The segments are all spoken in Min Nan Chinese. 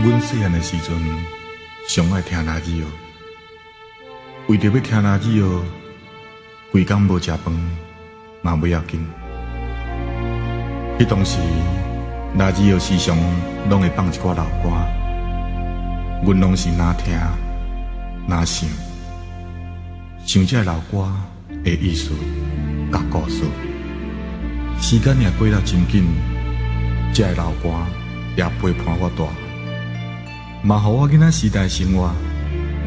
阮細漢的時陣，上愛聽拉子哦。為著欲聽拉子哦，規工無食飯嘛袂要緊。彼當時，拉子哦時常攏會放一寡老歌，阮攏是若聽若想，想這老歌的意思佮故事。時間也過了真緊，這个老歌也陪伴我大，嘛予我囡仔時代生活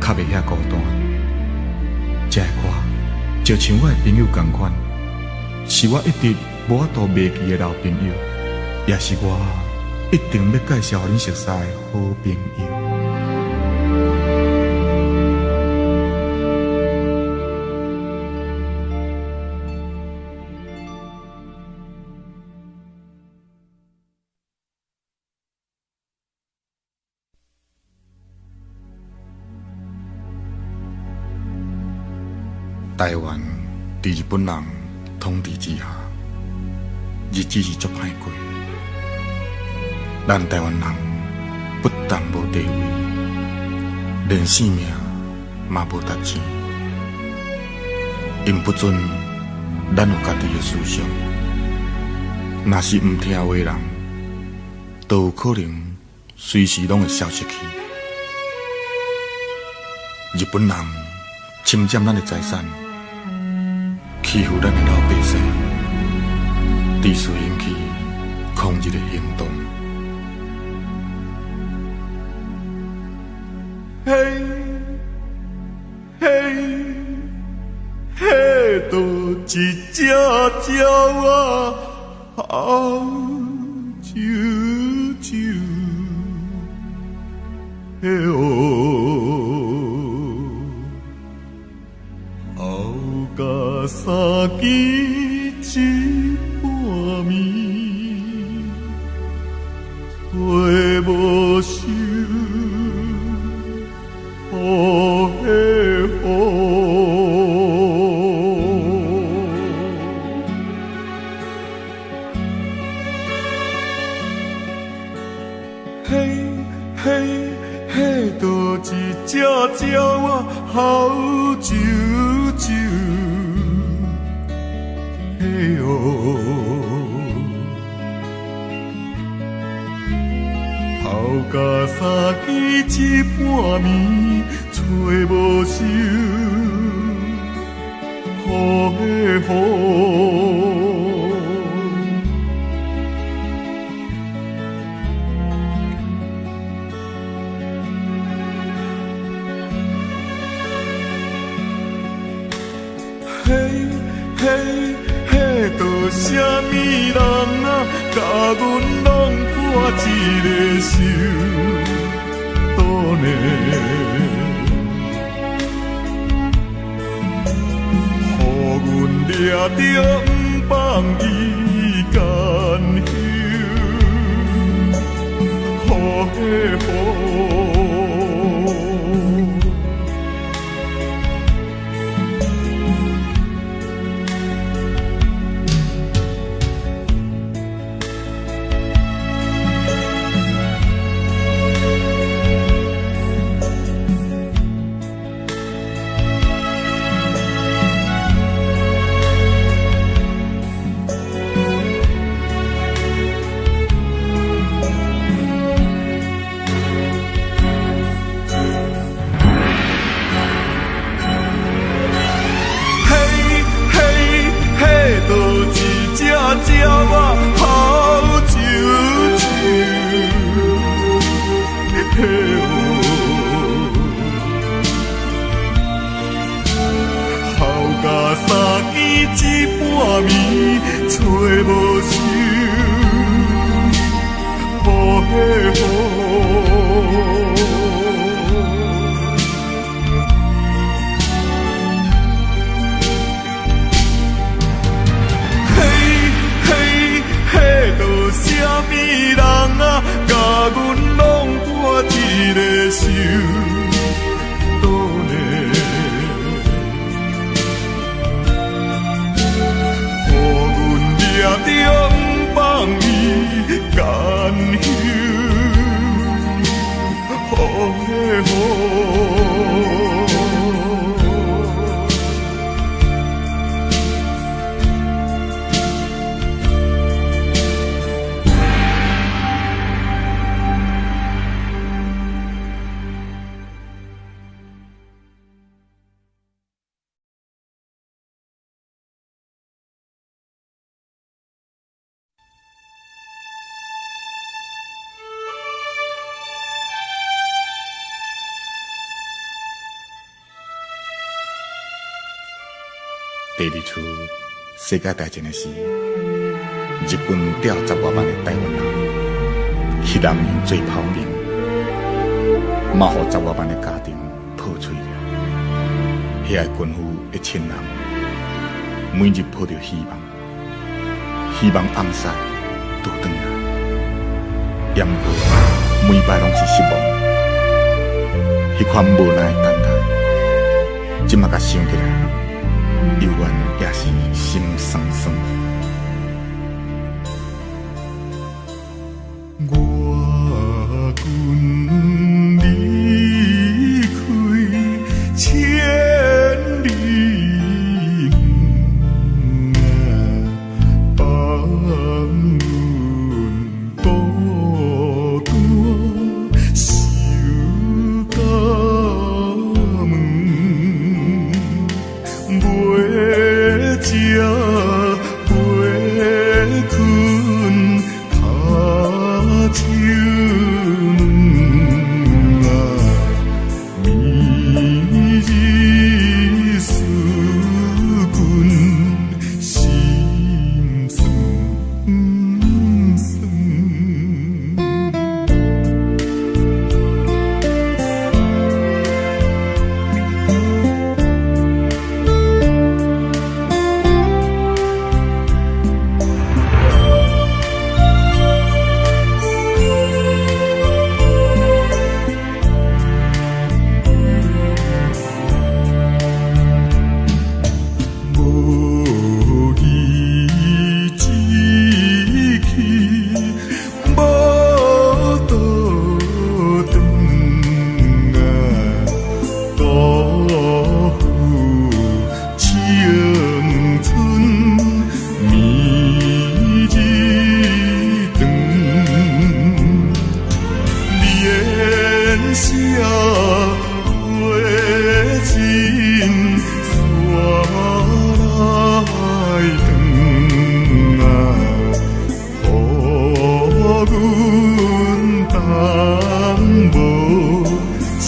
較袂遐孤單。這个歌就像我的朋友仝款，是我一直無法度袂記的老朋友，也是我一定欲介紹予恁熟似的好朋友。台灣佇日本人統治之下，日子是足歹過。咱台灣人不但無地位，連性命嘛無值錢。𪜶不准咱有家己的思想，若是毋聽話的人，都有可能隨時攏會消失去。日本人侵佔咱的財產，欺負咱的老百姓，致使引起抗日的行動。嘿，嘿，彼倒一隻鳥仔好啾啾，嘿哦，哭甲三更一半暝，吹無收，雨的雨。嘿，嘿，彼倒一隻鳥仔好啾啾，嘿哦，哭甲三更一半暝，吹無收，雨的雨。嘿，嘿，彼倒啥物人啊，共阮弄破一个手肚呢？予阮掠著毋放伊甘休，雨的雨。嘿，嘿，彼倒一隻鳥仔好啾啾，嘿哦，哭甲三更一半暝，吹無收，雨的雨。嘿，嘿，彼倒啥物人啊，共阮弄破一个手肚呢？予阮掠著毋放伊甘休，雨。第二次世界大战的时，日军调十外万的台湾人去南洋做炮兵，嘛予十外万的家庭破碎了。遐个军夫的亲人，每日抱著希望，希望暗杀倒转来，不过每摆拢是失望。彼款无奈的等待，这马共想起来，犹原也是心酸酸。我军离开千里远，放阮孤单守家门，袂食袂困，跤手软啊，暝日思君心酸酸。无义志气，无倒转啊，辜负青春暝日长，连写话情煞来断啊，予阮淡薄心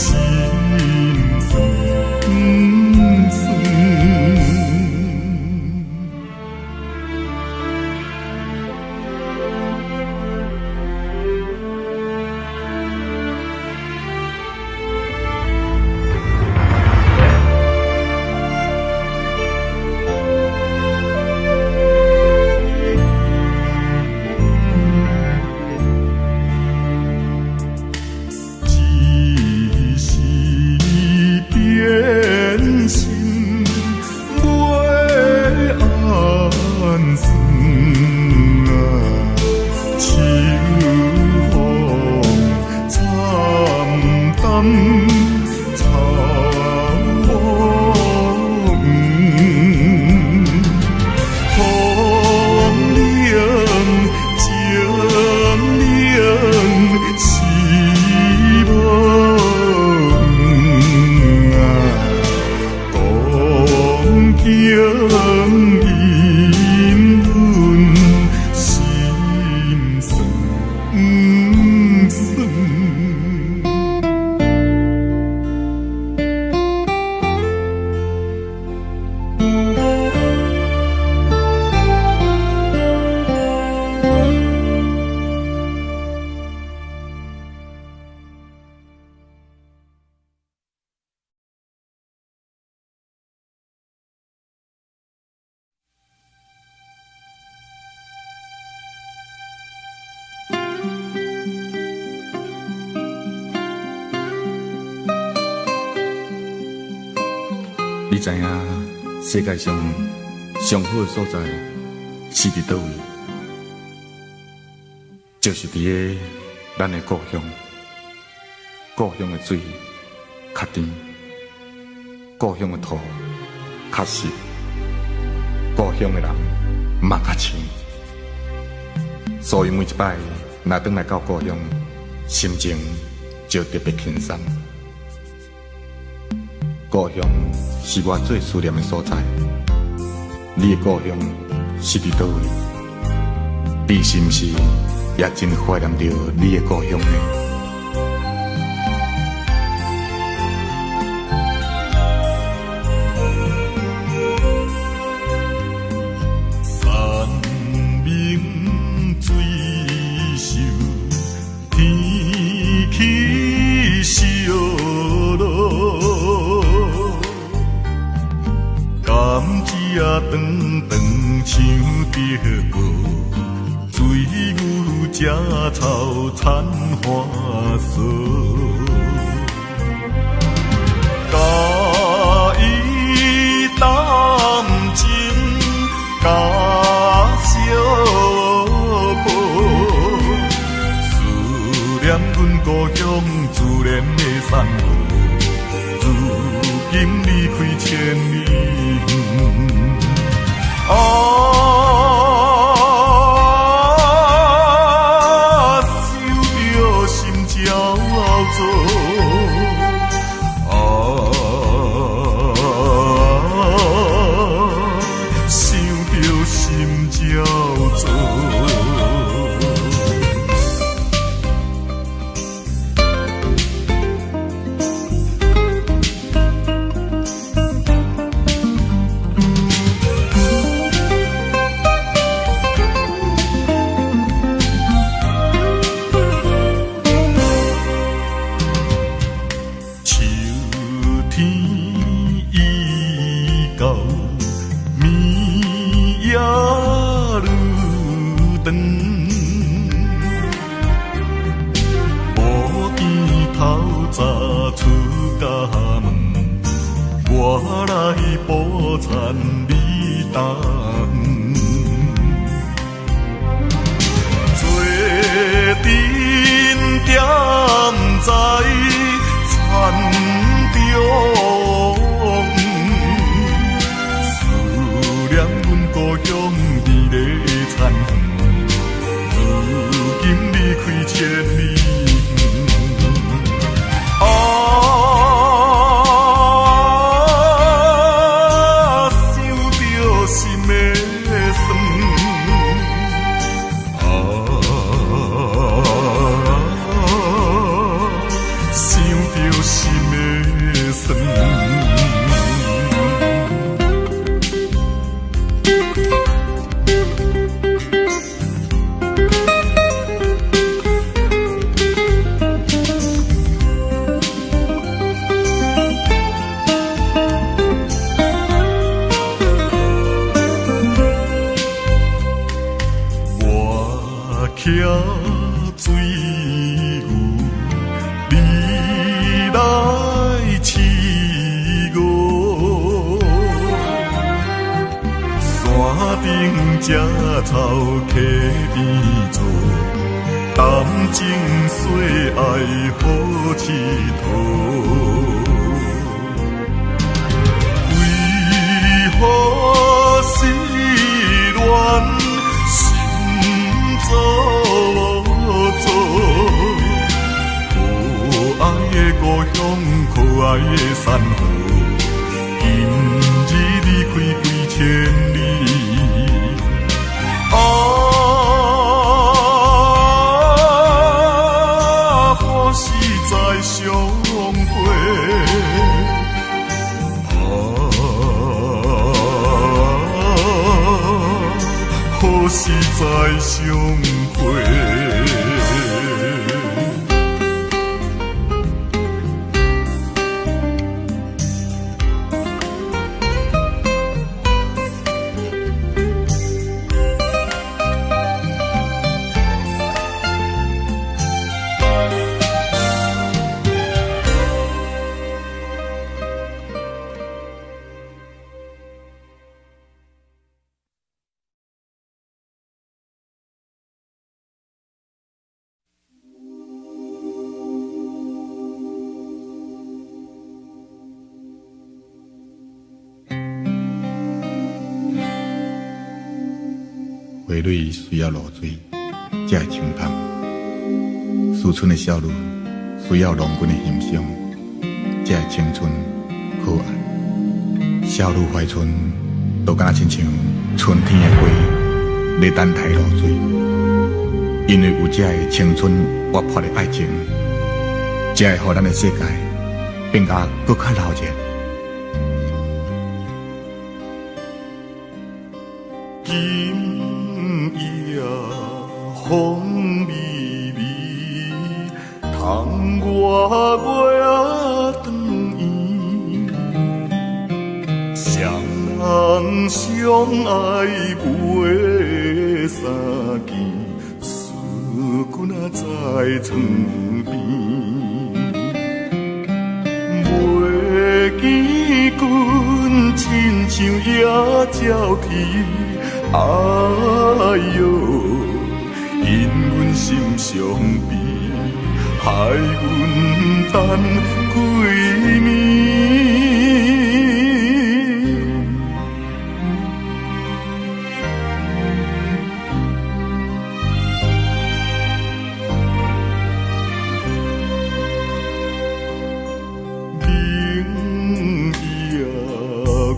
酸酸。只是变心袂安算啊，秋风惨淡草黄，风冷情冷是无啊，东京阴阮心酸酸。你知影世界上上好的所在是伫佗位？就是伫个咱的故乡，故乡的水，較甜，故鄉的土較實，故鄉的人嘛較親。所以每一擺若轉來到故鄉，心情就特別輕鬆。故鄉是我最思念的所在。你的故鄉是佇佗位？你是毋是也真懷念著你的故鄉呢？山明水秀，天氣燒熱，甘蔗仔長長像竹篙，水牛食草田花索。佮伊談情甲相報，思念阮故鄉自然的山河，如今離開千里遠。啊，想著心焦躁。啊，想著心焦躁。秋天已到，暝也愈長，無見透早出家門，我來補田你擔。做陣踮在田中，思念阮故鄉美麗的田園，如今離開千里遠。啊，想著心的酸。啊，想著心的酸。我騎水牛，你來飼我。山頂食草溪邊坐，談情說愛好𨑨迌。為何失戀心做作？可愛的故鄉，可愛的山河，今日離開幾千里。啊，何時再相會？啊，何時再相會？花蕊需要露水才會清芳，思春的少女需要郎君的欣賞才會青春可愛。少女懷春，就敢若親像春天的花，咧等待露水。因為有這个青春活潑的愛情，才會予咱的世界變甲閣較鬧熱。今夜風微微，窗外月仔轉圓，雙人相愛袂相見，思君仔在床邊，袂見君親像野鳥啼。哎喲，因阮心伤悲，害阮等几暝。明夜月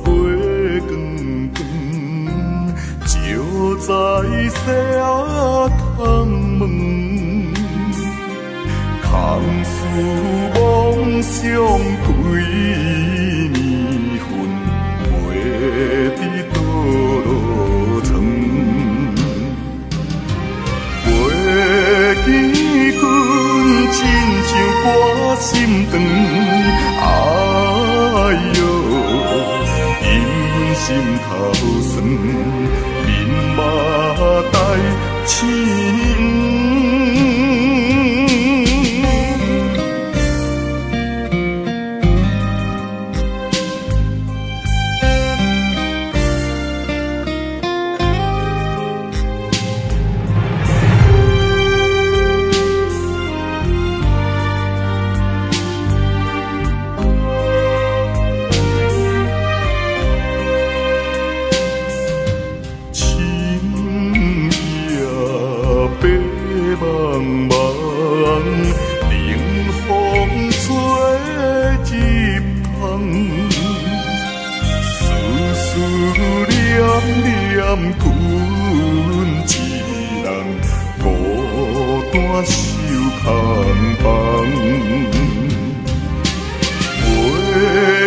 光光，照在西仔窗门，空思妄想几暝魂，袂知倒落床。袂见君，亲像割心肠。哎喲，因阮心头酸，面目带青。白茫茫，冷風吹入窗，思思念念，君一人孤單守空房。袂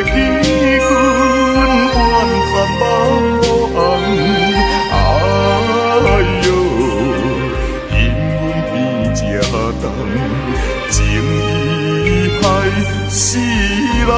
記君怨叹目紅，哎喲，因阮鼻這重，情意害死人。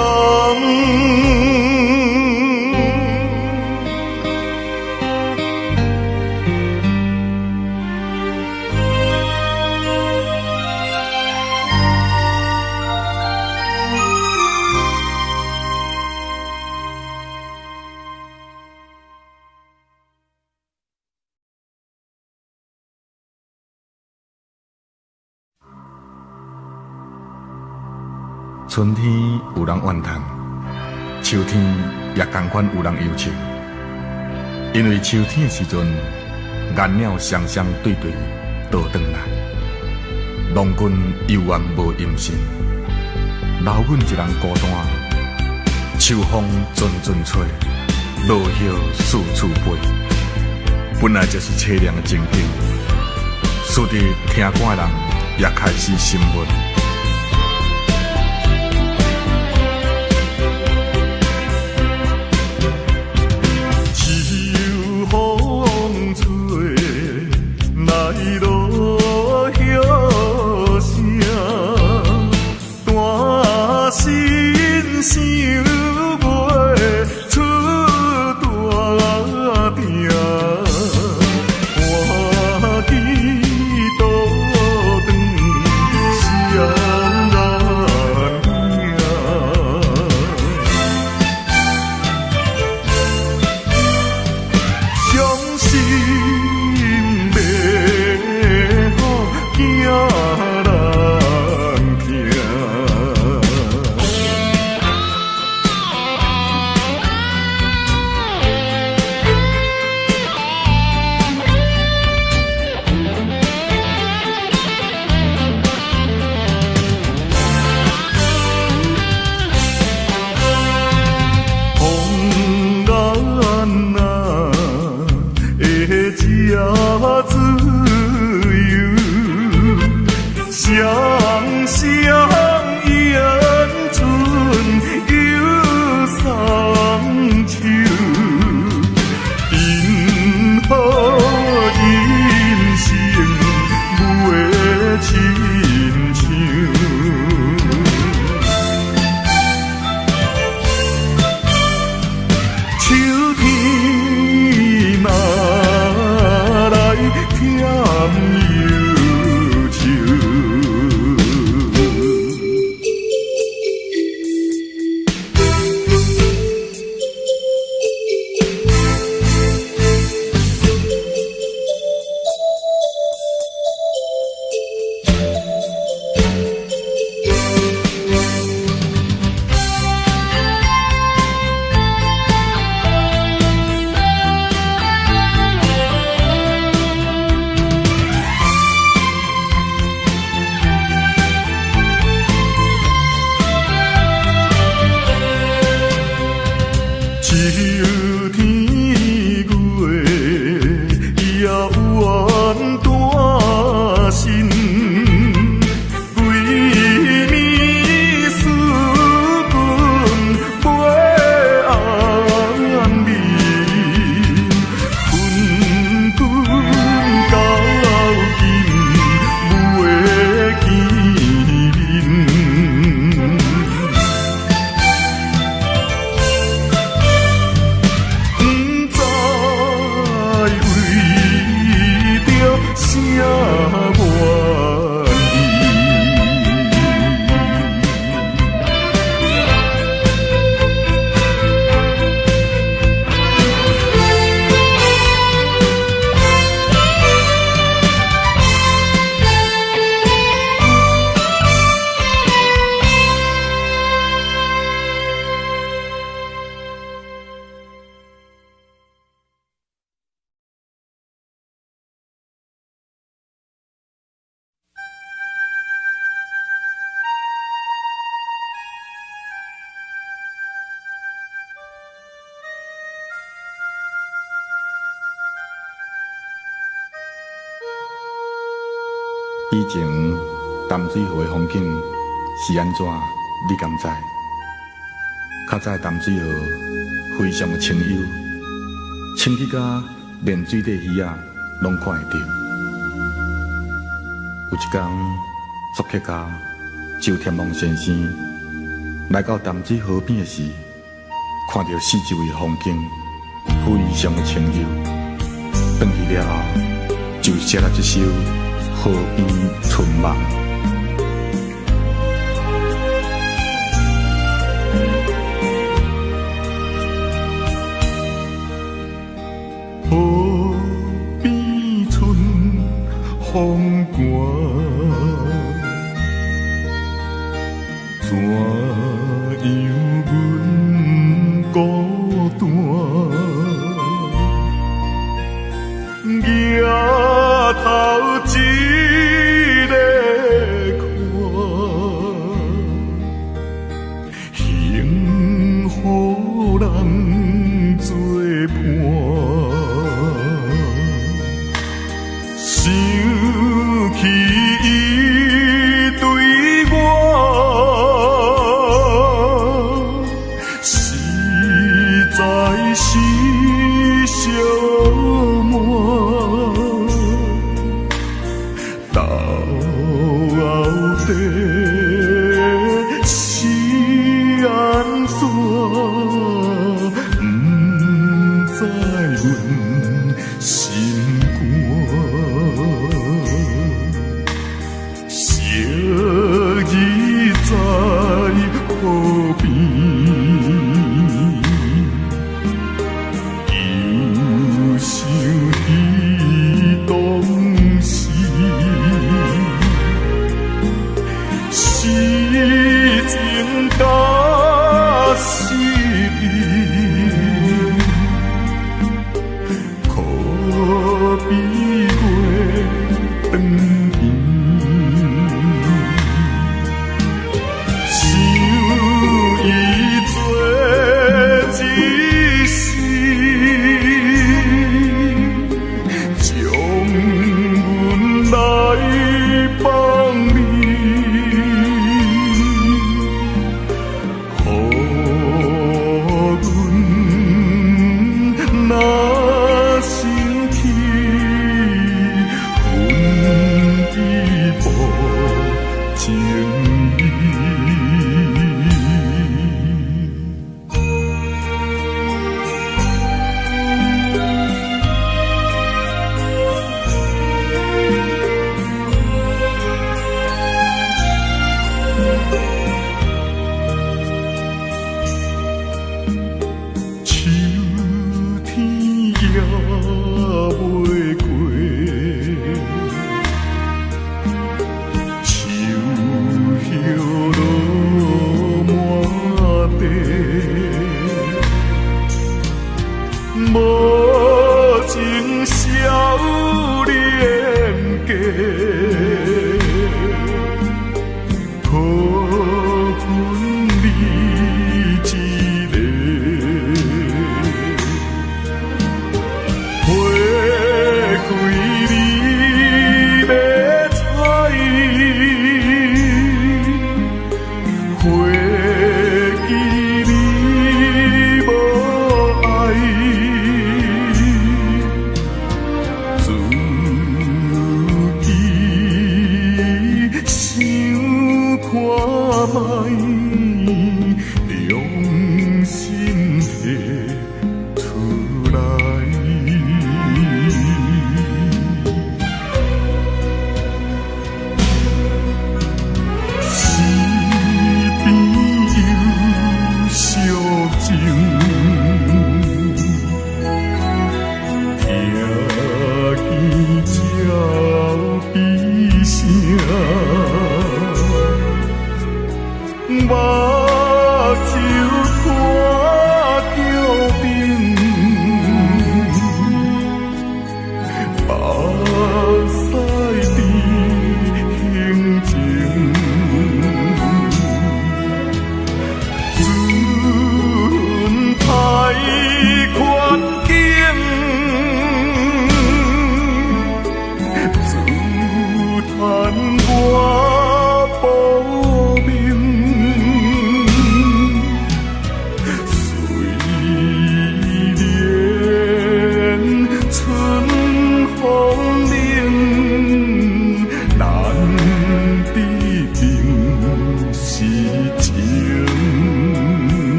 春天有人怨嘆，秋天也仝款有人憂愁。因為秋天的時陣，雁鳥雙雙對對倒轉來，郎君猶原無音信，留阮一人孤單。秋風陣陣吹，落葉四處飛。本來就是淒涼的情景，使得聽歌的人也開始心悶。秋風吹，來落葉聲，大心想袂出大鼎，歡喜倒轉雙眼影。傷心欲予囝人聽。也自由，双双迎春又送秋，因何人生袂親像？秋天若來添憂愁。秋天月也怨單身，為暝思君袂安眠，分君到今袂見面。不知為著啥原因。以前淡水河的風景是按怎？你敢知？較早的淡水河非常的清幽，清去甲連水底魚仔攏看會著。有一天，作曲家周天王先生來到淡水河邊的時，看著四周圍的風景非常的清幽，轉去了後就寫了這首《河邊春夢》。河邊春風寒，怎樣阮孤單？举頭一个看，幸予人做伴。想起伊對我，實在是寂寞。到底是按怎？不知阮心肝。昔日在河邊，又想起當時，是情甲失意，可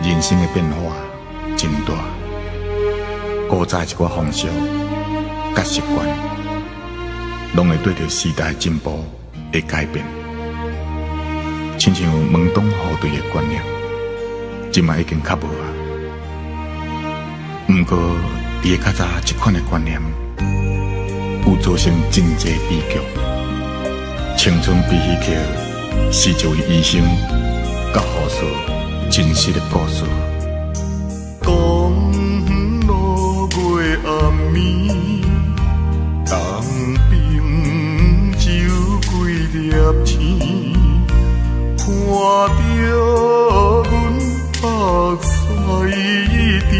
人生的變化真大，古早一寡風俗佮習慣，攏會對著時代進步會改變。親像門當戶對的觀念，這馬已經較無啊。毋過，佇咧較早這款的觀念，有造成真濟悲劇。青春悲喜劇是一位醫生佮護士真實的故事。講落月暗暝，東爿酒幾粒星，看著阮目屎滴，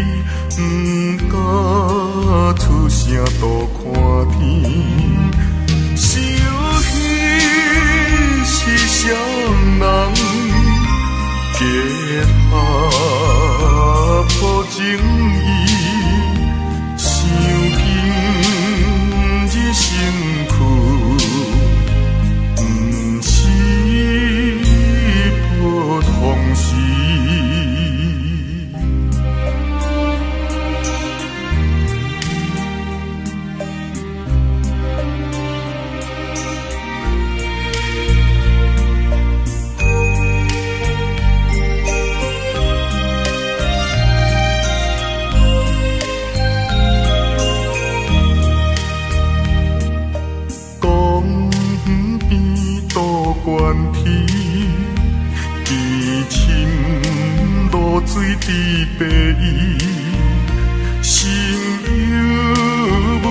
毋敢出聲多看天。想彼是啥人？結合破情意，想今日身軀，毋是普通時。水滴白衣，心忧阮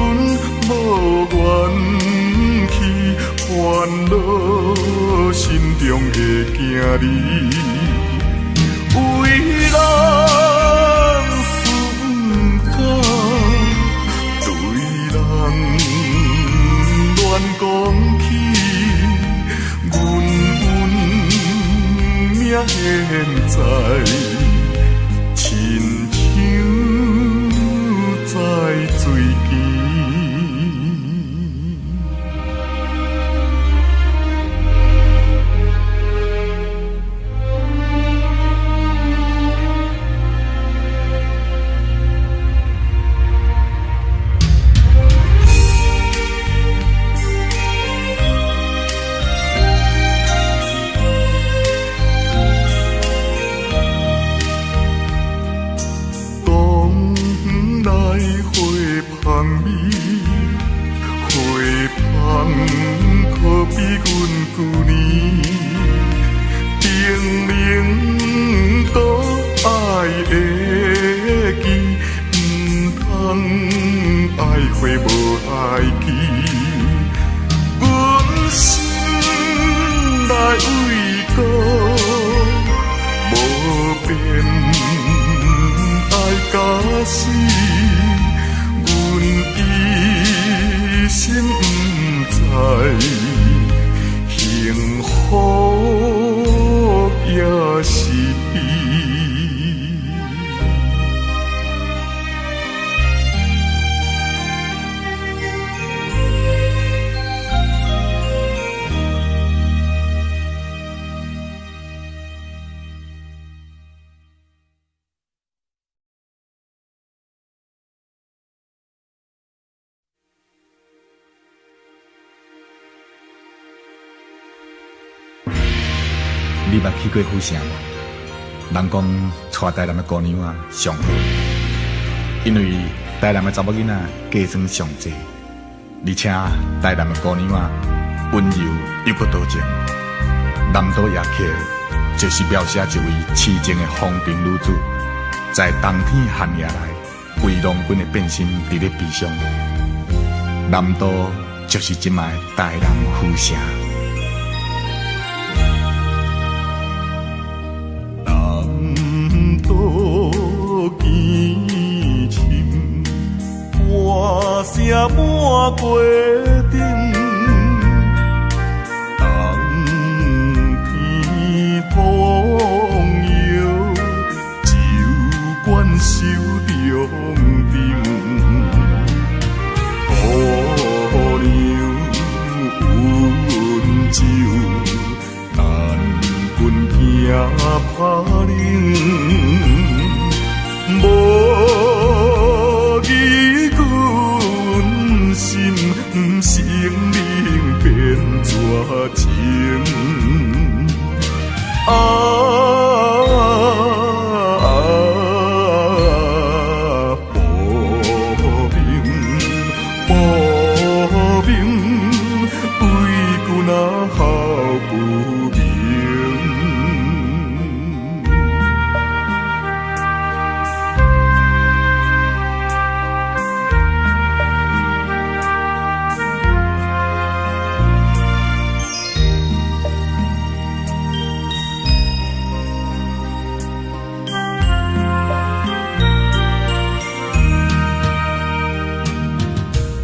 无缘去，烦恼心中的囝儿，为人事毋敢对人乱讲起，阮运命现在。亲像在水边。可比阮旧年，叮嚀搁爱会记，毋通爱花无爱期。阮心内为国，无变爱甲死，阮一心毋知。幸福也是悲。你捌去過府城無？人講娶台南的姑娘啊上好，因為台南的查某囡仔嫁妝上濟，而且台南的姑娘啊溫柔又閣多情。南島夜曲就是描寫一位痴情的風塵女子，在冬天寒夜內為郎君的變心佇咧悲傷。南島就是這擺台南府城。半城满街顶，冬天风摇，酒馆守中灯，姑娘温酒，等阮行拍冷。明。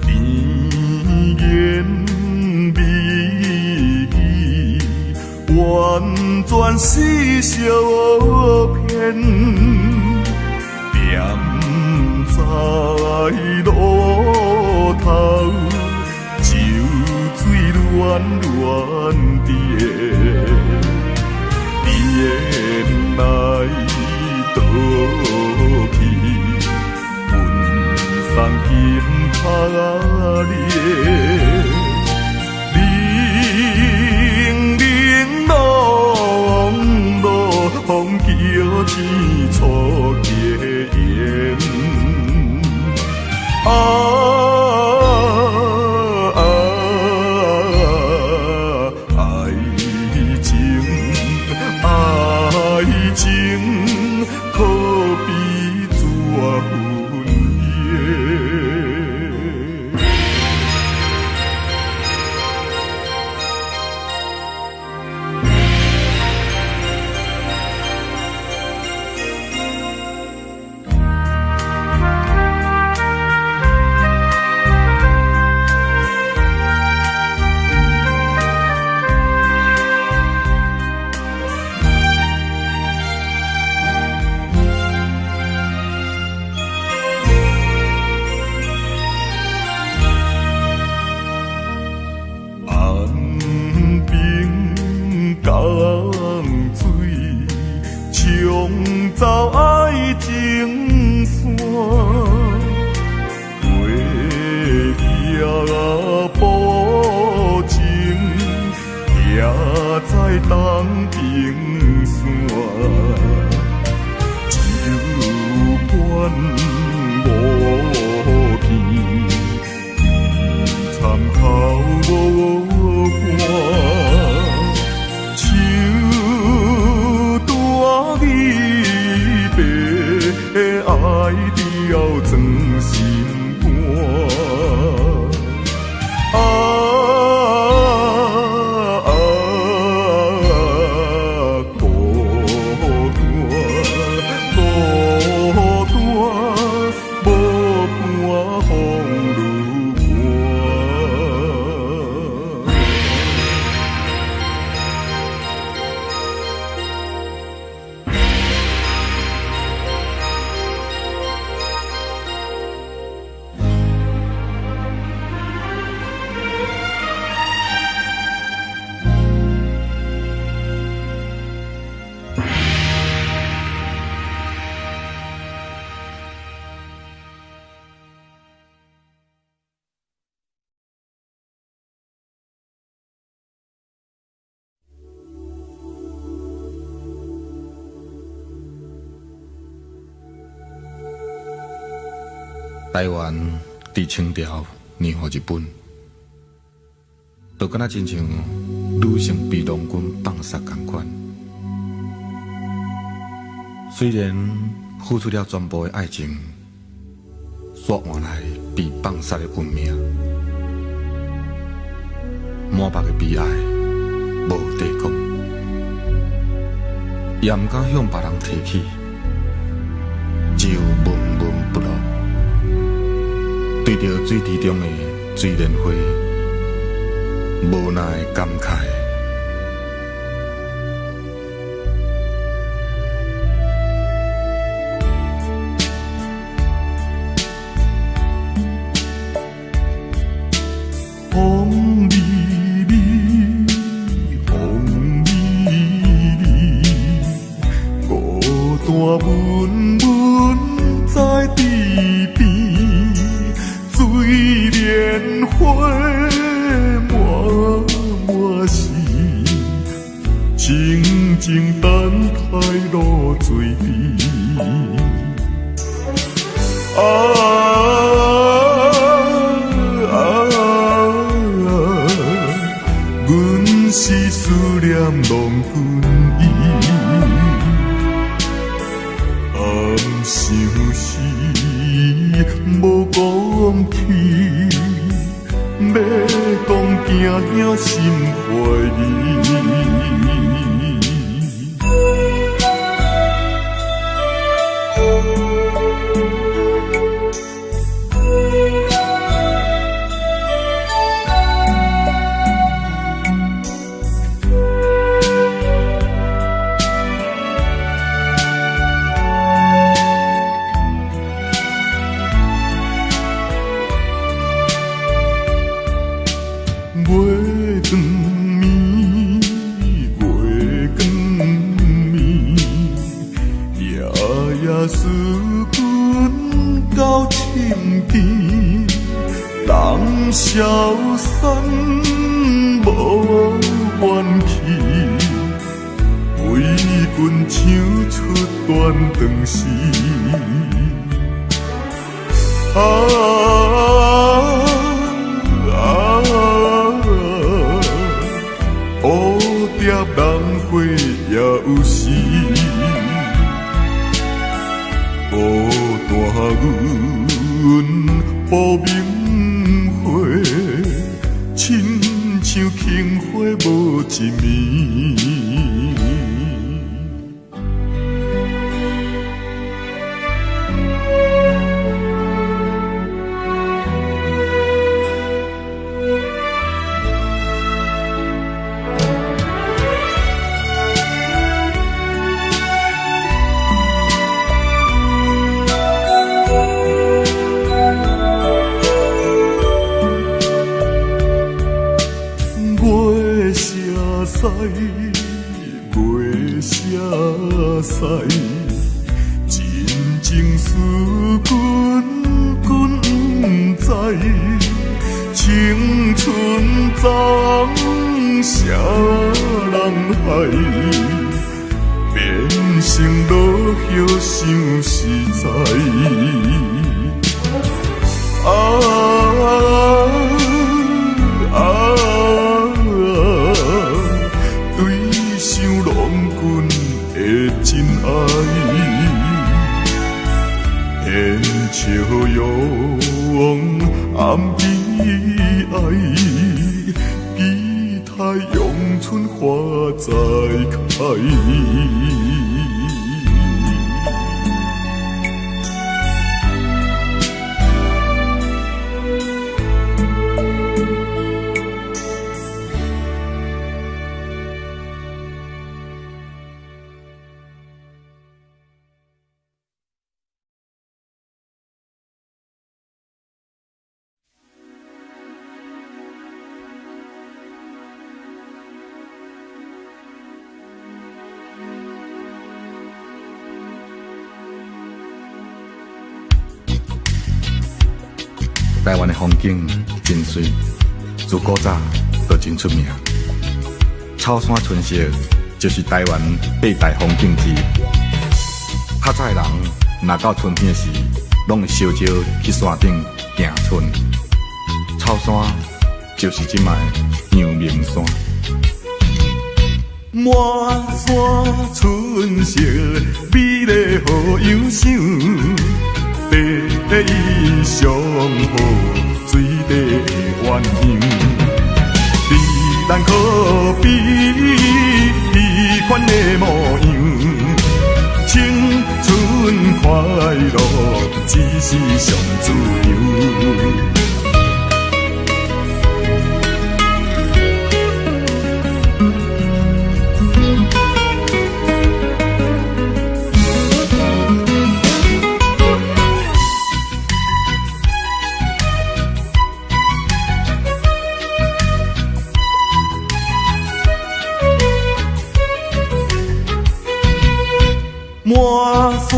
甜言蜜语，完全是相骗。踮在路头，酒水恋恋的，恋来倒去，阮送金项链。零零落落，叫天错结缘。啊啊！爱情，爱情，可比纸粉烟。安平江水，冲走爱情线，过夜薄情，徛在东平山，只有关无片，参考无伴，手拄离别，爱着装心肝。啊啊！孤单，孤单，无伴风雨寒。台湾伫清朝让予日本，就敢若亲像女性被农军放杀仝款。虽然付出了全部的爱情，煞换来被放杀的运命，满腹的悲哀无地讲，也毋敢向别人提起，只有闷闷不乐。对著水池中的水莲花，无奈感慨。风微微，风微微，孤单闷闷在池边，水莲花满满是，静静等待露水边。啊啊！阮是思念郎君伊，暗想时无讲起，欲讲惊兄心怀疑。月光暝，月光暝，夜夜思君到深更，人消散无怨气，为君唱出断肠诗。啊！蝴蝶人花也有时，孤单阮无明花，亲像杏花无一暝。月写西，真情思君君不知，青春葬啥人害，变成落叶伤实在。啊啊！对想郎君的真爱，现笑容暗悲哀，期待阳春花再开。台灣的風景真媠，自古早就真出名。草山春色就是台灣八大風景之一。較早的人若到春天時，攏會相招去山頂行春。草山就是這擺的陽明山。滿山春色美麗好样想，地理上好水底鸳鸯，你难可比彼款的模样，青春快乐只是上自由。满山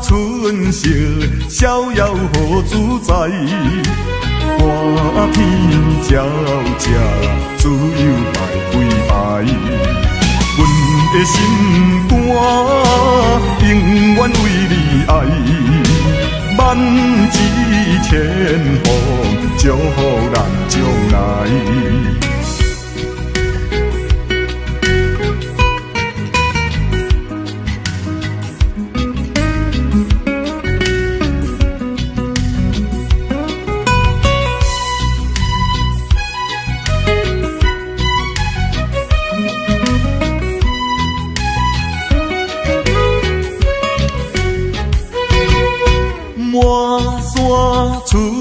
春色，逍遥好自在，寒天鸟食，自由来飞排。阮的心肝永远为你爱，万紫千红，祝福咱将来。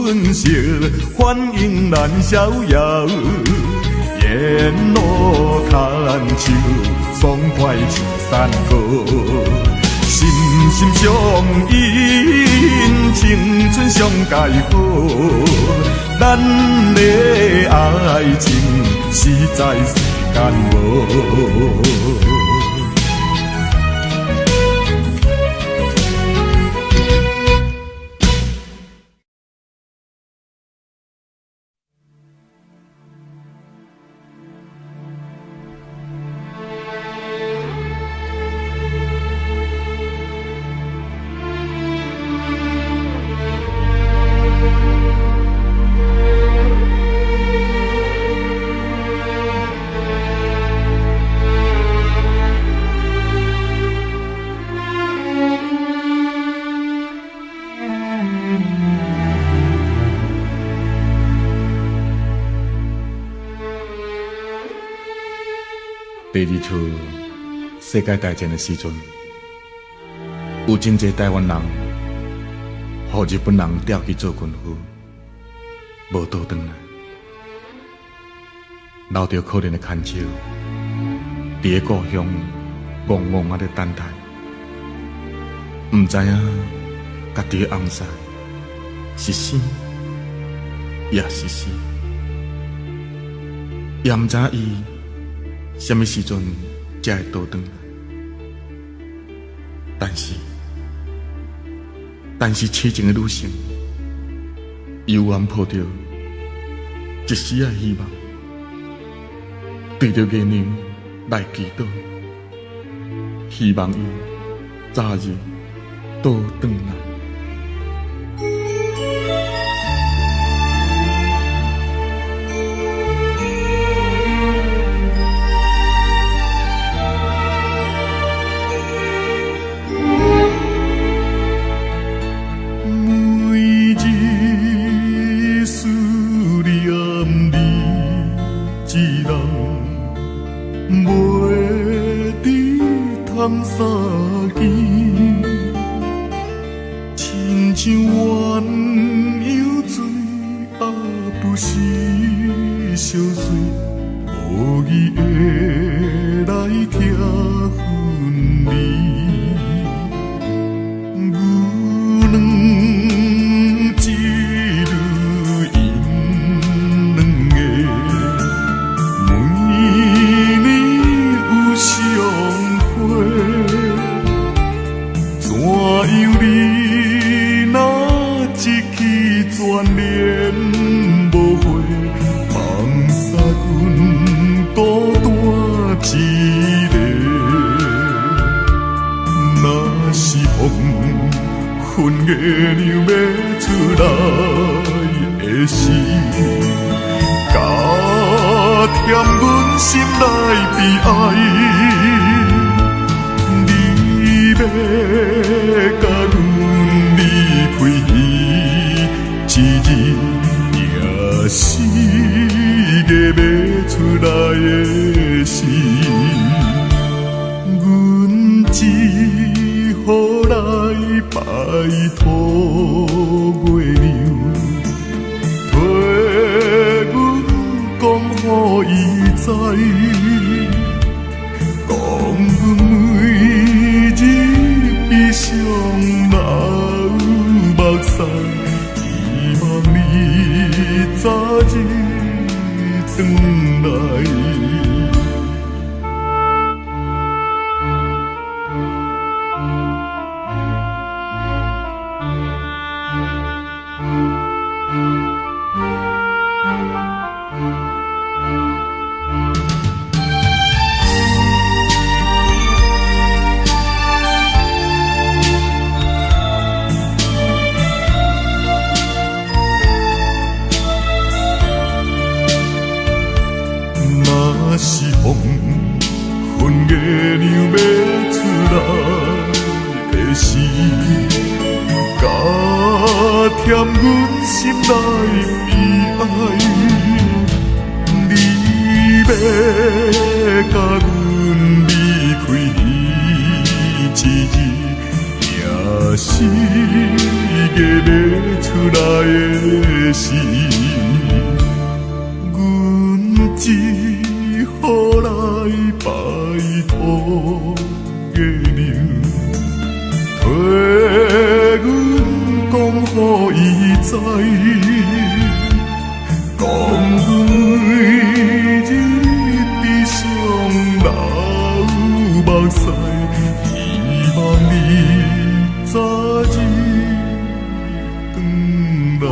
春色，欢迎咱逍遥。沿路牵手，爽快像山河。心心相印，青春上盖好。咱的爱情实在世间无。第二次世界大战的时阵，有真济台湾人，予日本人调去做军夫，无倒转来，留著可怜的牵手，伫个故乡戆戆仔咧等待，毋知影家己的翁婿是生抑是死，也毋知影伊啥物时阵才会倒转来？但是痴情的女性，犹原抱著一丝仔希望，对著月娘来祈祷，希望伊早日倒转来。是过袂出来的。时，阮只好来拜托月娘，替阮讲予伊知，讲阮每日悲伤流目屎，希望你早日转来。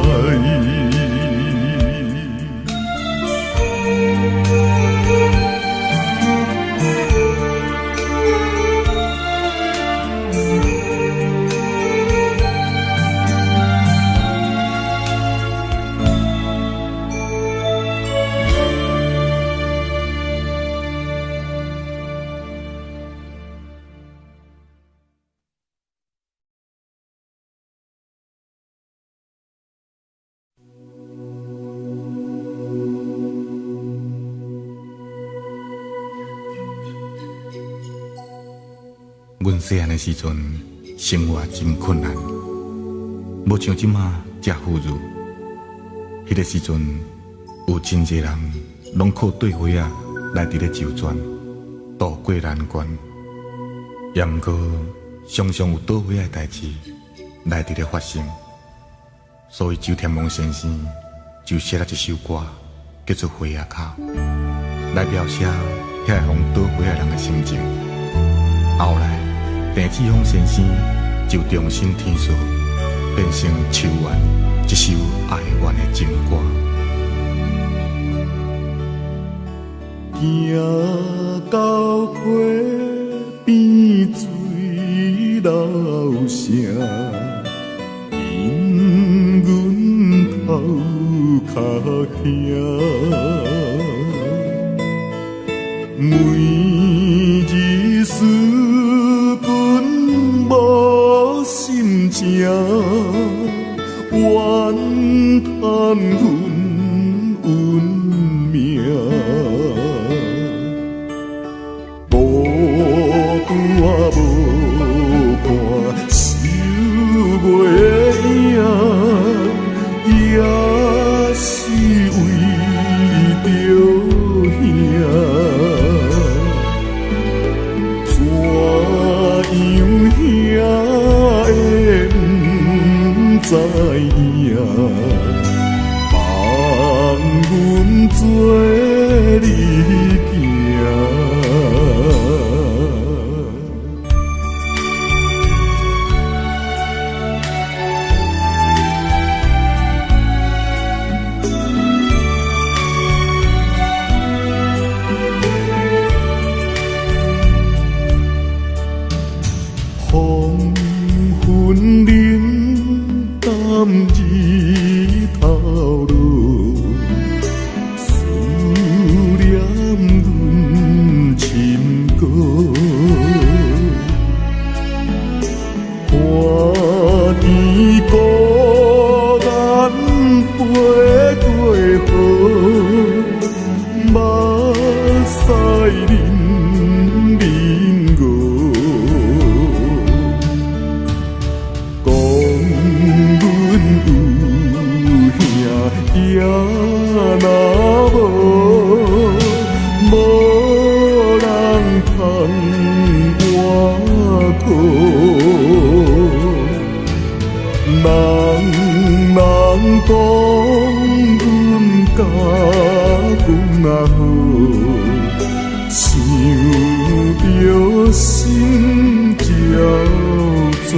阮细汉的时阵，生活真困难，无像这马遮富裕。彼个时阵，有真济人拢靠缀花仔来伫咧周转，渡过难关。也毋过，常常有倒花仔的代志来伫咧发生，所以周天王先生就写了一首歌，叫做《花仔口》，来描写遐个予倒花仔人的心情。后来，郑志峰先生就重新填词，变成《秋怨》这首哀怨的情歌。行到溪边水流声，因阮头壳疼，每日思阮无心情，怨叹阮运命。无拄仔无看守月影，也是为著兄。怎样兄会不知影，放阮做你行。黄昏冷淡日头落，思念阮深阁。看见孤单飞过河，目屎淋淋落。讲阮有兄也若无，无人通倚靠。人人讲阮家公仔好，想著心焦躁。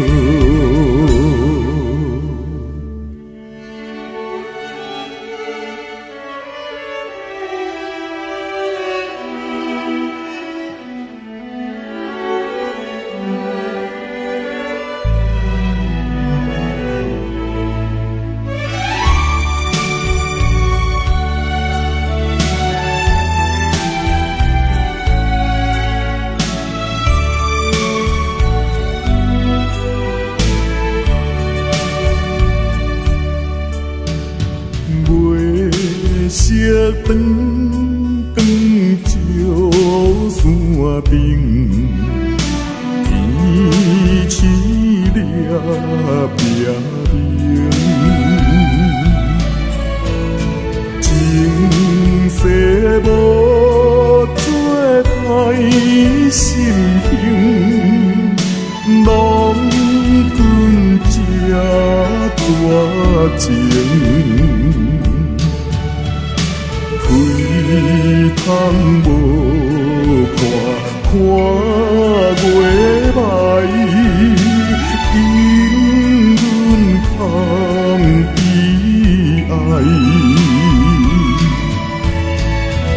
月色长光照山顶，天星掠明。世無做歹心形，郎君這絕情。開窗無看，看月暝，因阮空悲哀。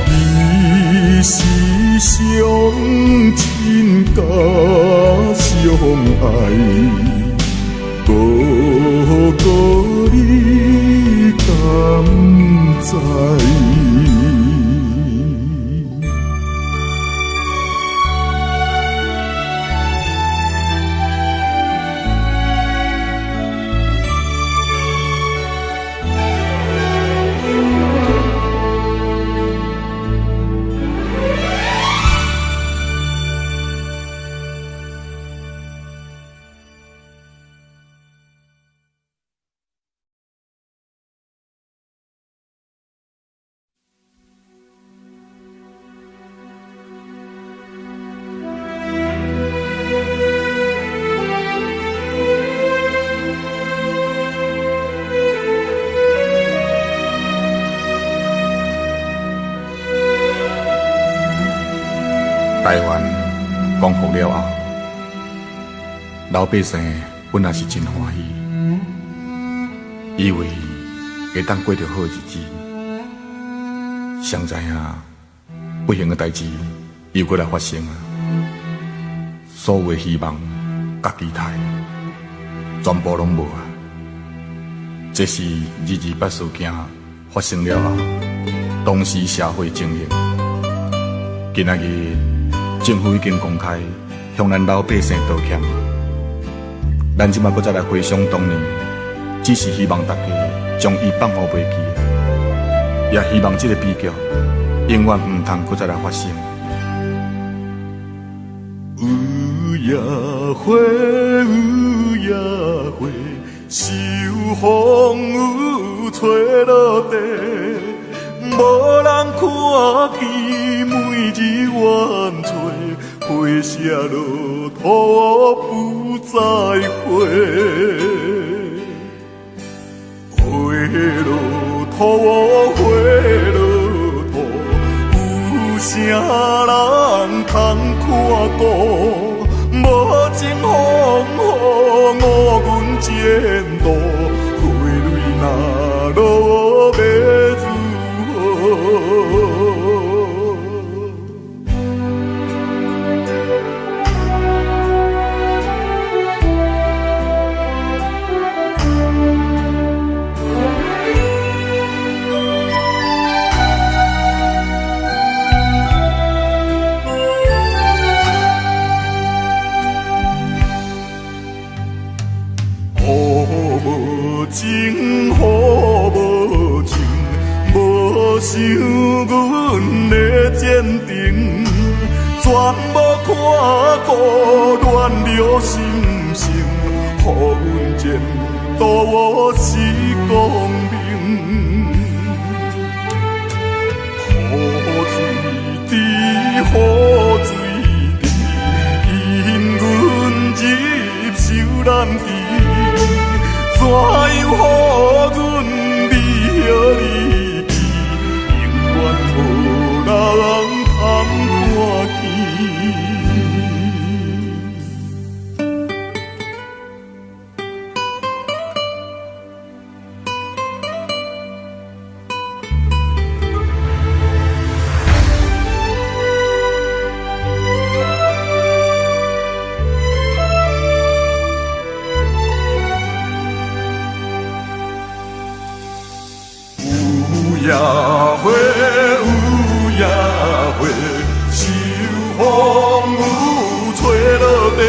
你是上親佮相愛，無過你敢知？台灣光復了後，老百姓本來是真歡喜，以為會當過著好日子，誰知影不幸的代誌又閣來發生啊！所有的希望佮期待，全部攏無啊！這是228事件發生了後，當時社會情形。今仔日政府已經公開向咱老百姓道歉，咱這擺閣再來回想當年，只是希望大家將伊放予袂記，也希望這個悲劇永遠毋通閣再來發生。有野花，有野花，受風雨吹落地，無人看見，每日怨吹，花謝落土不再回。花落土，花落土，有啥人通看顾？無情風雨，误阮前途，花蕊若落欲如何？情，雨無情，無想阮的前程，全無看顧乱了心声，予阮前途是光明。雨水滴，雨水滴，因阮入手難治。怎樣予阮离离去，永遠無人通看见。有野花，有野花，受风雨吹落地，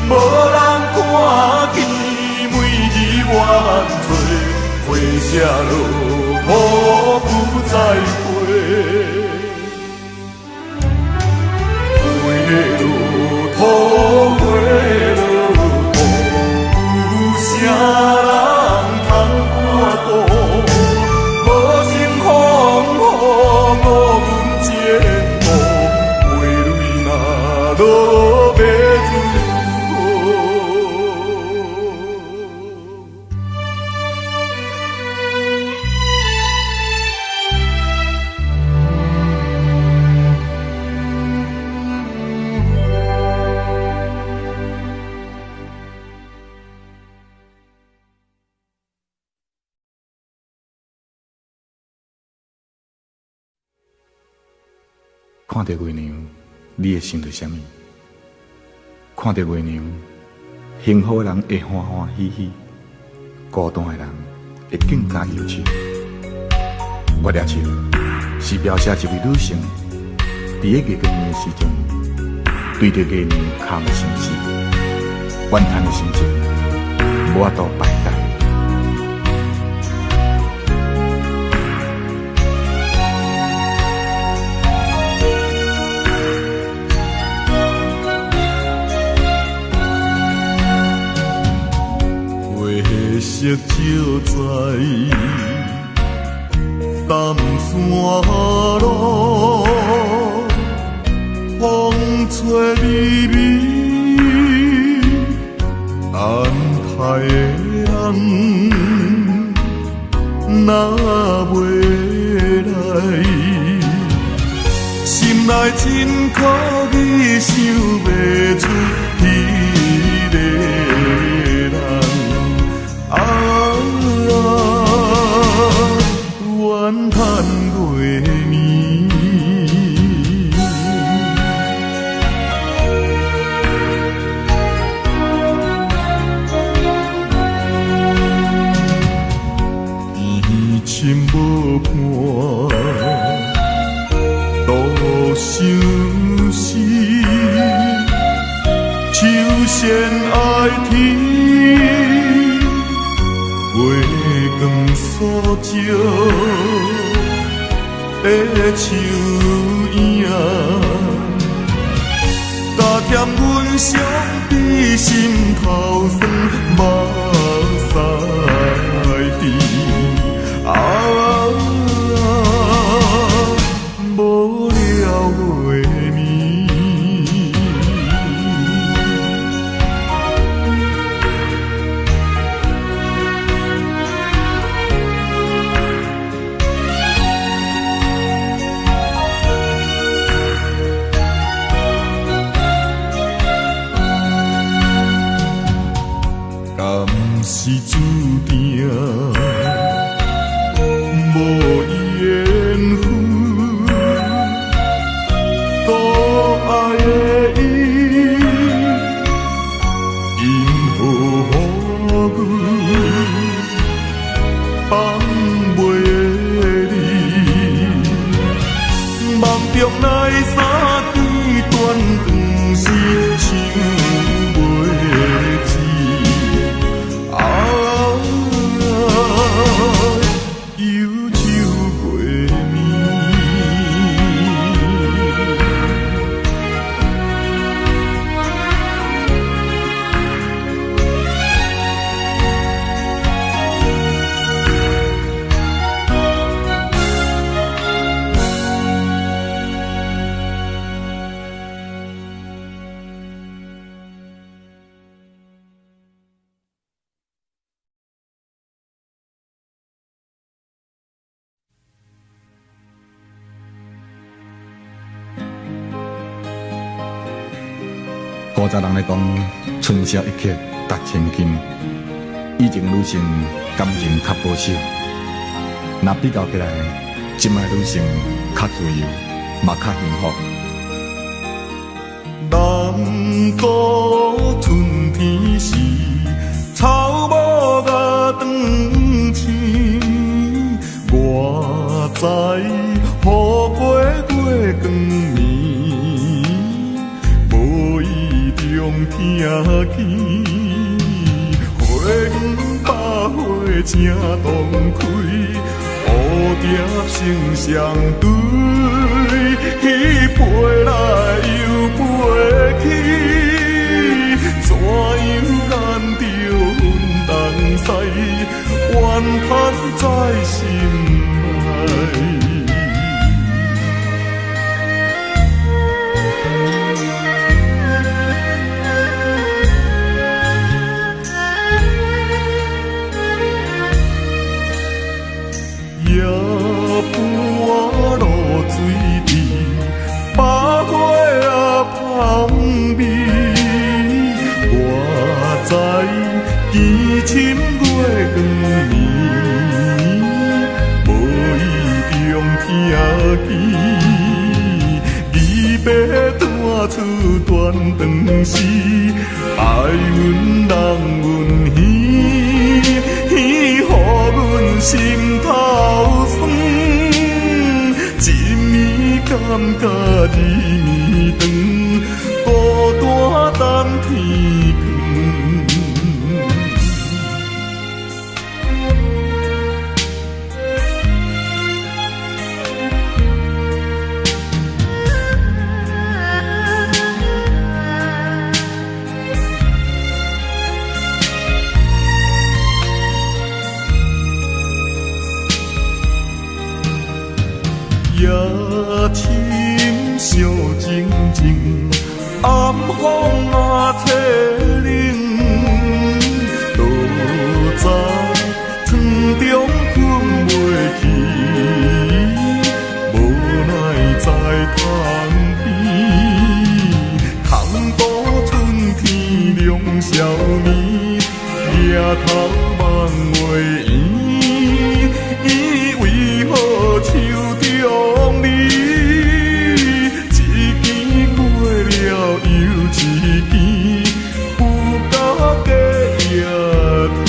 无人看见，每日怨吹，花谢落土不再回。花落土，花落土，有啥人通看顾？无情风雨，路欲如何？看著月娘，你會想著啥物？看著月娘，幸福的人會歡歡喜喜，孤單的人會更加憂愁。月掠樹是描寫一位女性佇咧月光暝的時陣，對著月娘空的心事，怨嘆的心情，無法度排解。月色照在南山路，風吹微微，等待的人若袂來，心內真可疑，想袂出彼个人。啊，怨嘆月暝。天深無伴，路相思，秋仙愛天。月光所照的樹影，加添阮傷悲心頭酸，目屎滴。啊，無聊月暝。敢是注定無緣分，所愛的伊，因何雨放袂離？夢中來三更斷斷是想袂止。啊，憂愁月暝。古早人咧講，春宵一刻值千金。以前女性感情較保守，若比較起來，這擺女性較自由，嘛較幸福。南國春天時，草木甲斷青，我知雨過月光暝，無意中聽見，花園百花正當開，蝴蝶成雙對，飛來又飛去，怎樣眼著阮東西，怨嘆在心內。断肠时，爱阮人阮耳，予阮心头酸。一暝感觉二暝长，孤单等天光。夜深寂静静，暗风啊吹冷，倒在床中困袂去，无奈在窗边，空度春天凉少年，抬头望月圆，为何手中你？一更过了又一更，有够过夜天。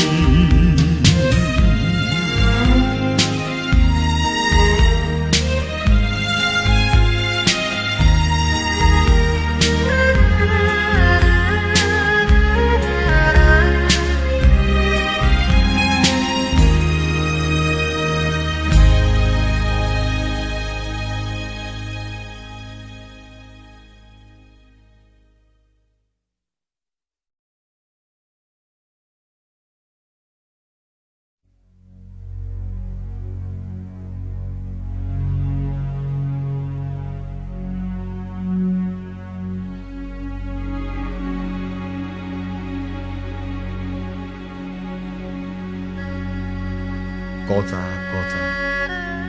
古早古早，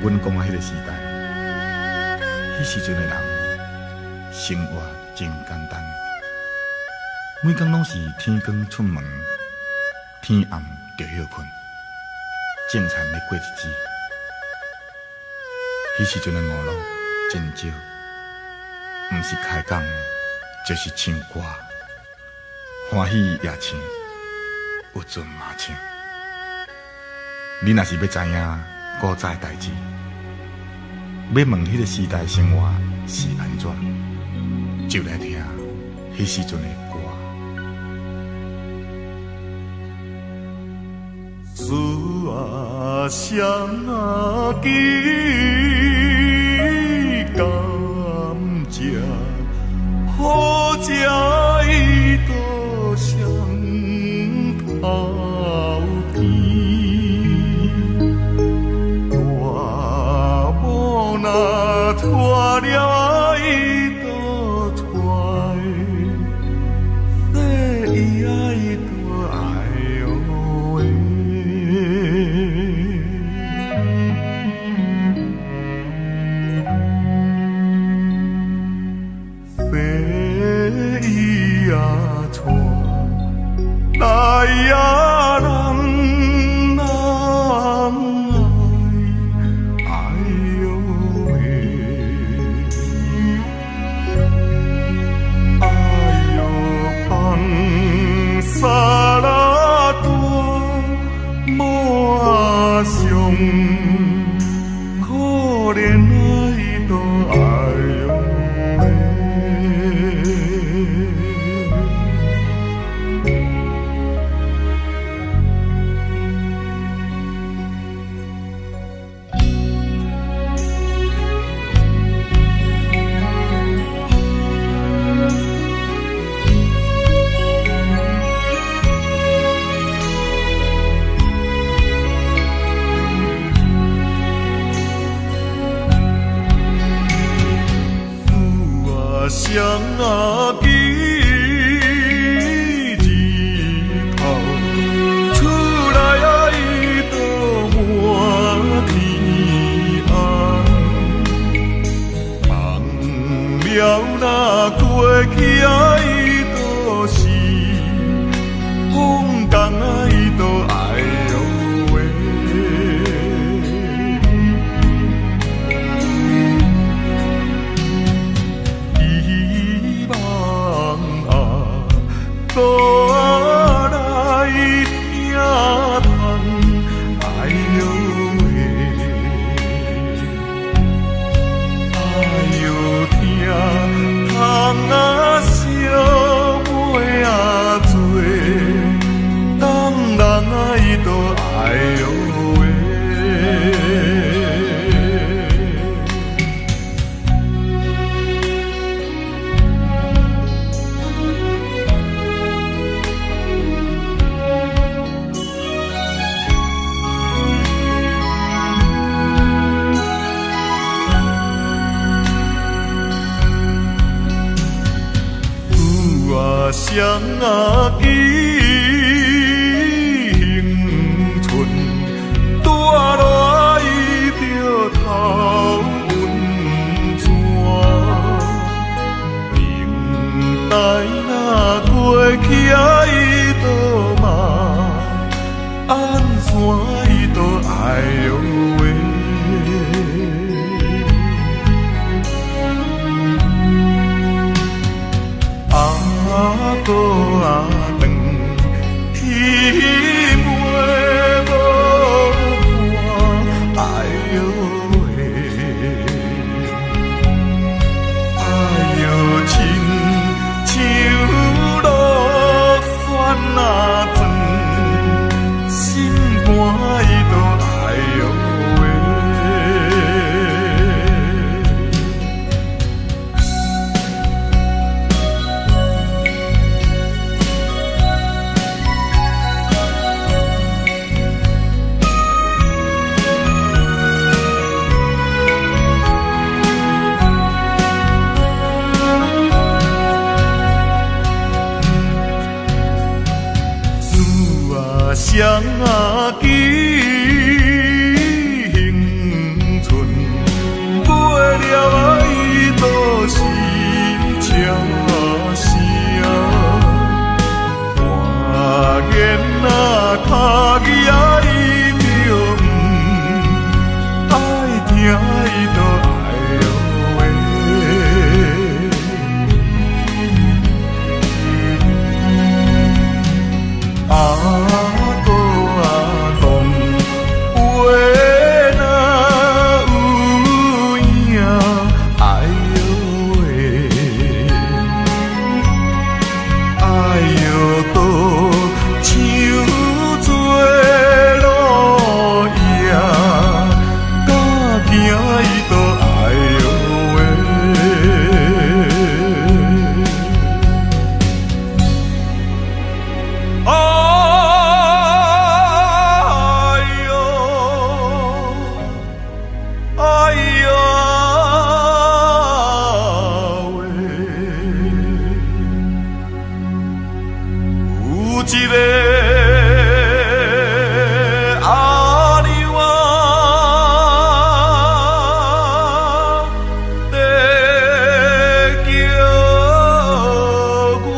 阮讲的彼个时代，彼时阵的人生活真简单，每工拢是天光出门，天暗就歇睏，种田咧过日子。彼时阵的娱乐真少，毋是开讲就是唱歌，欢喜也唱，郁卒嘛唱。你若是欲知影古早的代志，欲问彼个时代生活是按怎，就来听彼时阵的歌。思啊想啊记，甘蔗好食伊都双头甜。大某若娶了伊都娶，细伊爱都爱哟喂。细伊啊娶，来啊人人爱，爱哟喂，爱哟放沙拉大某啊上可怜爱都爱哟喂。思啊想啊记，日头出来啊伊都满天暗，梦了若过去啊伊都是风干啊伊都爱哟喂。希望誰啊記興春，帶來著頭溫泉。明代若過去啊，伊都嘛按怎伊都愛喂。阿哥阿轉，天袂無伴，哎喲喂，哎喲親像落雪啊妆，心肝伊都哎喲喂。誰啊記興春，飞了啊伊都是车声。看见啊脚伊啊伊就毋爱听伊都哎喲喂。阿哥阿公，話若有影，哎喲喂，哎喲倒像做路影，敢行伊都哎喲喂。哎喲，哎呀喂，有一个阿娘啊，在叫我。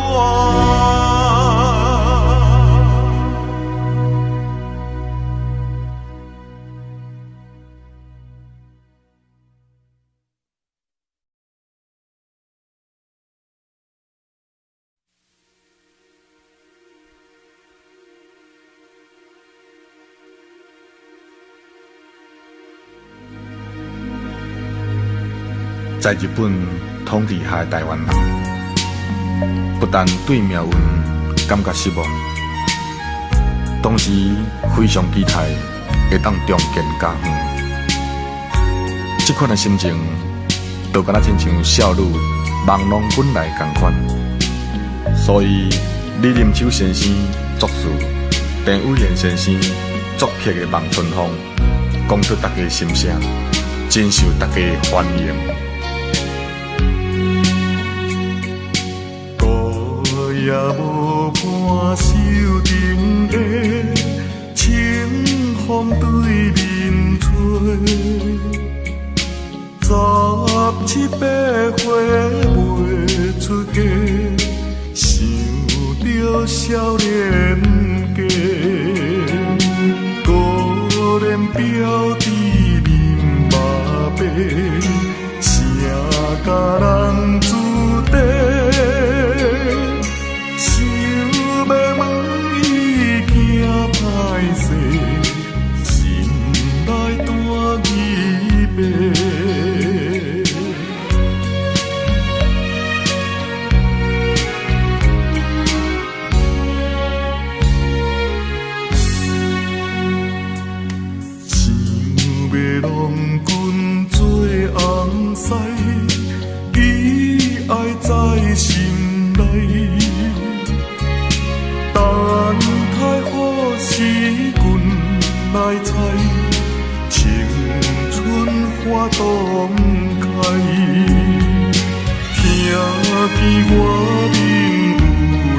在日本統治下的台灣人，不但對命運感覺失望，同時非常期待會當重建家園。這款的心情，就敢若親像少女望郎君來仝款。所以李林秋先生作詞，鄭偉賢先生作曲的《望春風》，講出大家心聲，真受大家歡迎。孤夜無伴守灯下，清風對面吹。十七八歲未出嫁，想著少年家，孤怜表弟面目白，谁共人子弟？想欲问伊惊歹势，心内单伊白。想欲郎君做翁婿，伊爱在心内。等待好时君來采，青春花當開。聽見外面有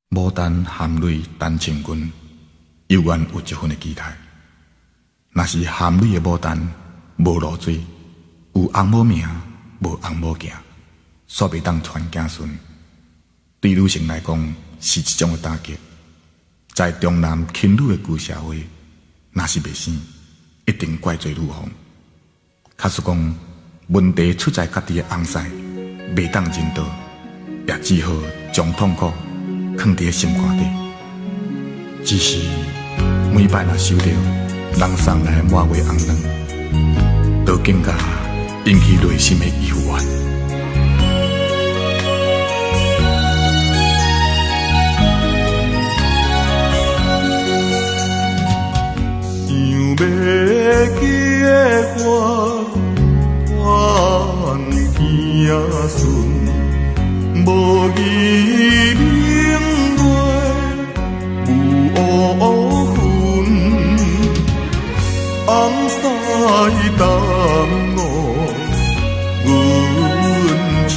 牡丹含淚陳情阮，猶原有這份的期待。若是含淚的牡丹，無露水，有翁某名，無翁某行，煞袂當傳子孫。對女性來講，是一種的打擊。在重男輕女的舊社會，若是袂生，一定怪罪女方。假使講問題出在家己的翁婿，袂當人道，也只好將痛苦囥佇心肝底。只是每擺若收著人送來的滿月紅卵，就更加引起內心的幽怨。想欲结婚，传子孙，无义明月无魂，翁婿耽误阮青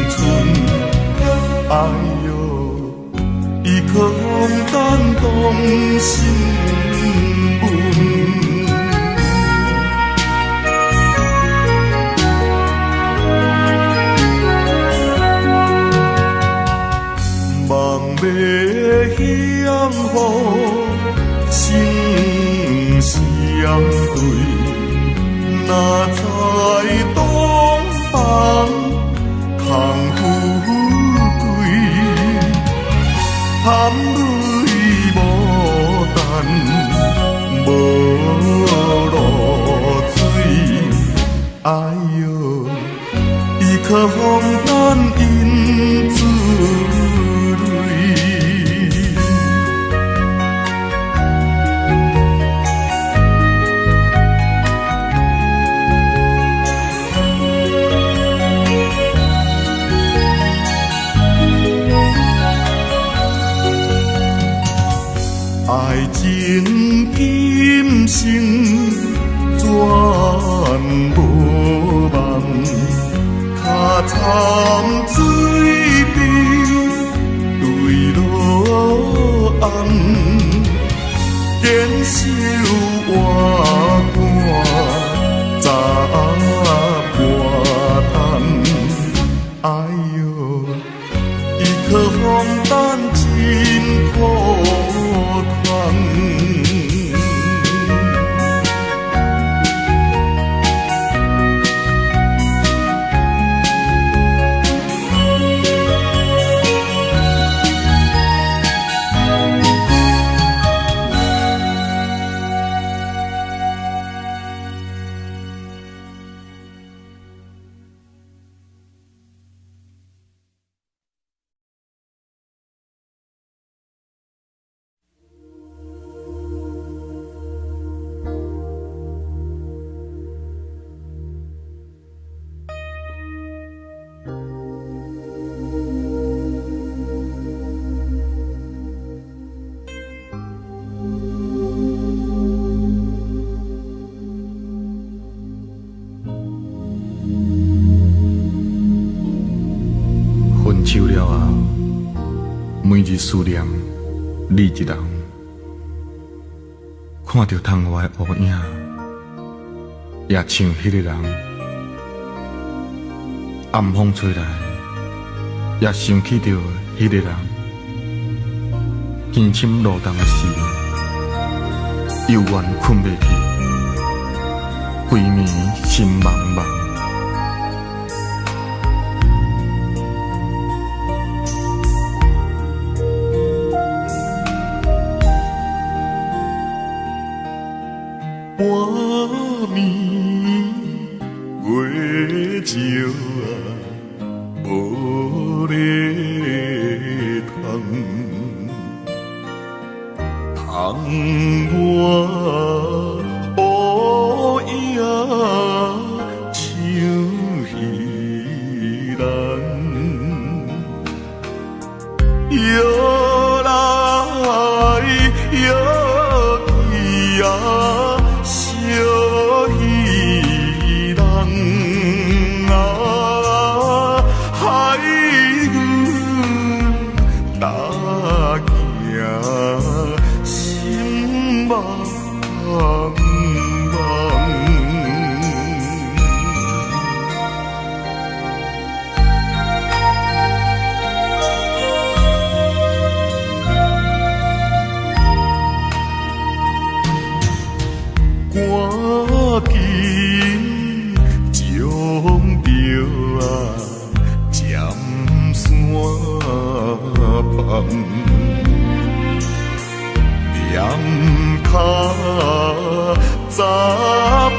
春。哎哟，伊可风担当心阮。梦欲幸福，心相对，哪知东房空富贵，含泪牡丹无露水。哎哟，伊可风担因珠泪。爱情今生全无望，跤参水边对落红，坚守活伴十半冬。哎哟，伊可风担真苦痛。分手了後，每日思念你一人，看著窗外的烏影，也像彼个人。暗風吹來，也想起著彼個人。天深路重的時，猶原睏袂去，規暝心茫茫。半暝月照啊，无咧通，窗外乌影像彼人，摇来摇去啊。惜彼人啊，害阮等房，踮跤查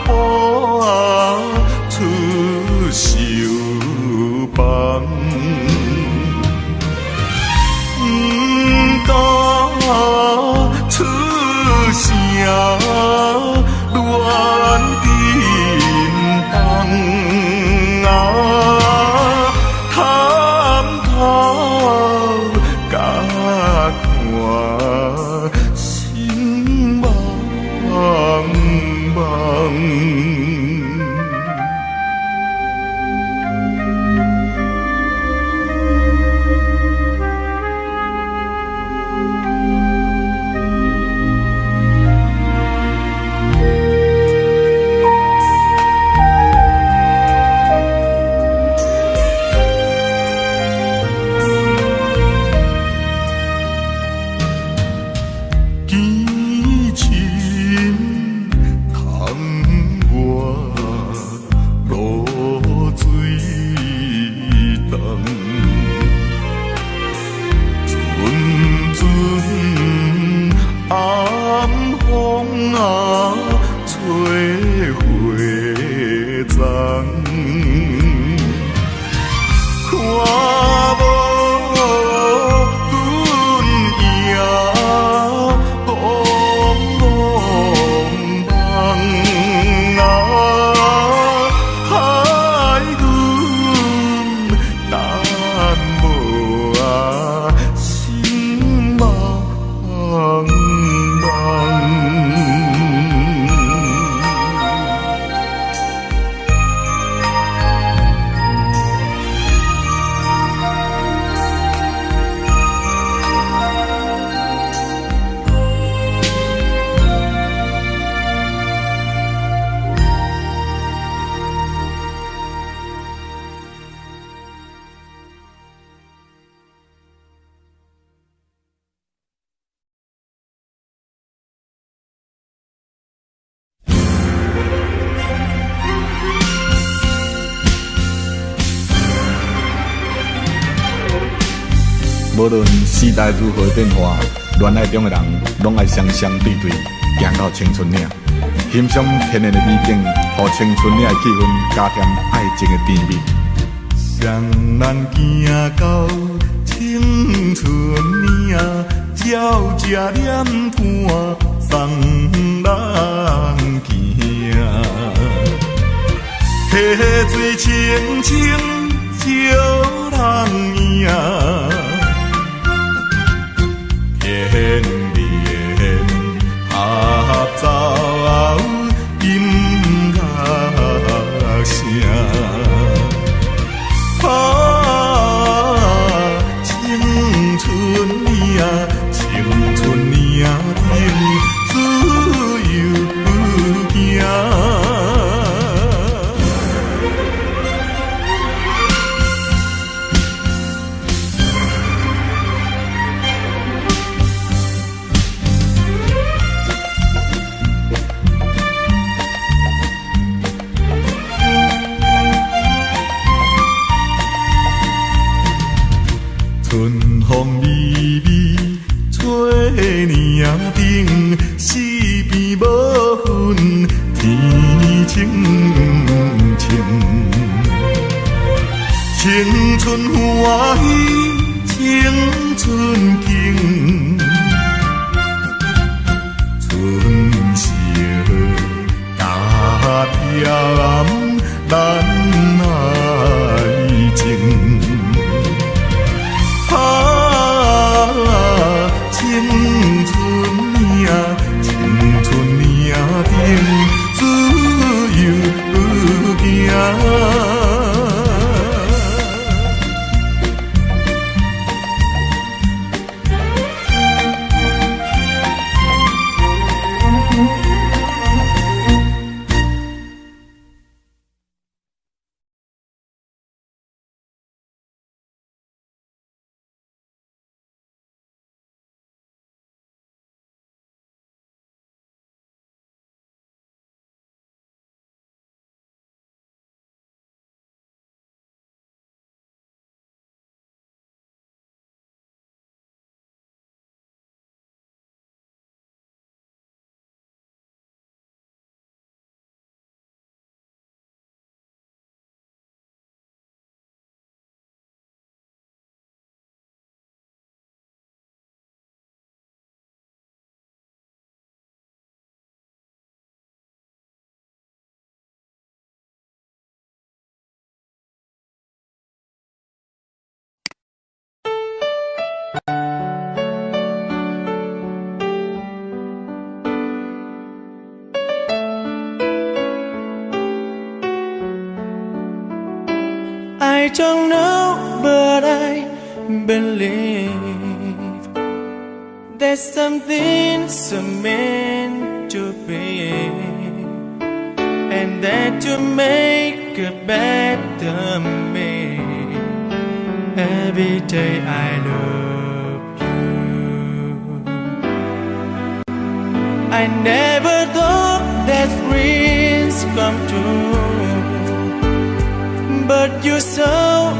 埔仔出绣房，毋敢出声乱叮当啊，探头甲看心茫茫。见亲窗外露水重，阵阵暗风啊吹花丛，看无阮影茫茫茫啊，害阮等无啊心茫茫。無論時代如何變化，戀愛中的人攏愛雙雙對對行到青春嶺，欣賞天然的美景，予青春嶺的氣氛加添愛情的甜蜜。雙人行到青春嶺，鸟食臉肝送人行，溪水清清照人影。天连合奏音樂聲，啊，青春嶺，青春嶺頂自由行。春風微微吹嶺頂，四邊無雲天青青。青春歡喜青春景，春色加添咱愛情。啊，青春嶺，青春嶺頂自由行。don't know, but I believe that something's meant to be, and that you make a better me. Every day I love you. I never thought that dreams come true, but you saw